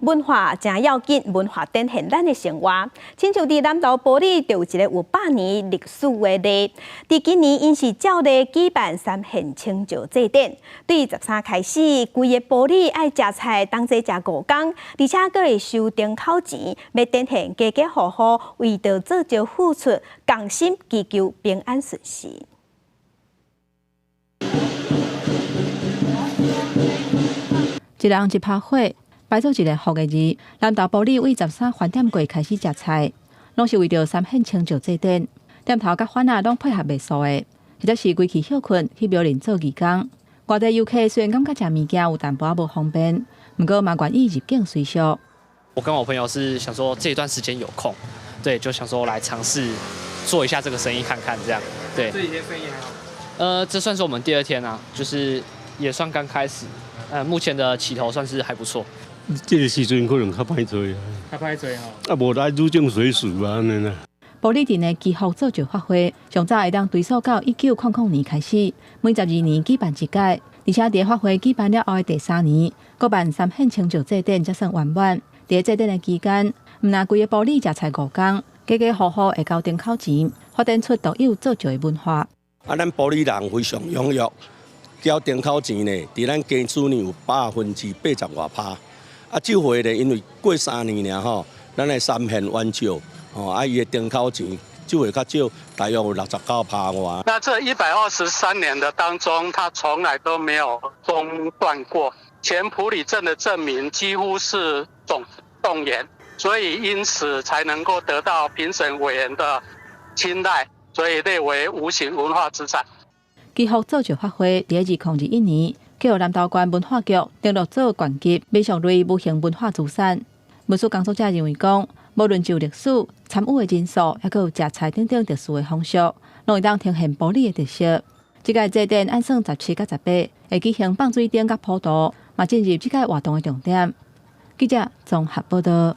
文化誠要緊，文化展現咱的生活。親像佇南投埔里，就有一个有百年歷史的里。佇今年，𪜶是照例舉辦三獻清醮祭典。對13開始，規个埔里愛食菜，同齊食5工，而且閣會收燈口錢，欲展現家家戶戶為著做醮付出，仝心祈求平安順遂。一人一拍火，擺做一个福的字。南投埔里為13飯點過開始食菜，攏是為著三獻清醮祭典。店頭佮販仔攏配合賣素的，或者是規氣歇睏去廟裡做義工。外地遊客雖然感覺食物件有淡薄仔無方便，毋過嘛願意入境隨俗。我跟我朋友是想說這一段時間有空，對，就想說來嘗試做一下這個生意看看，這樣。對。這幾天生意還好？這算是我們第二天啊，就是也算剛開始。目前的起頭算是還不錯。這个時陣可能較歹做啊，較歹做吼。啊，無來入境隨俗啊，按呢啦。埔里鎮的祈福做醮法會，上早會當追溯到1900年開始，每12年舉辦一屆，而且佇法會舉辦了後的第三年，閣辦三獻清醮祭典才算圓滿。佇祭典的期間，毋但規个埔里食菜5工，家家戶戶會交燈口錢，發展出獨有做醮的文化。啊，咱埔里人非常踴躍。交燈口錢呢，佇咱家主呢有80外趴。啊，這回呢，因為過三年爾吼，咱的三獻完醮，吼，啊，伊的燈口錢這回較少，大約有69趴外。那這123年的當中，它從來都沒有中斷過。全埔里鎮的鎮民幾乎是總動員，所以因此才能夠得到評審委員的青睞，所以列為無形文化資產。祈福做醮法會佇2021年，予南投縣文化局登錄做縣級民俗類無形文化資產。文史工作者認為講，無論就歷史、參與的人數，抑閣有食菜等等特殊的風俗，攏會當呈現埔里的特色。這屆祭典按算17佮18會舉行放水燈佮普渡，嘛進入這屆活動的重點。記者綜合報導。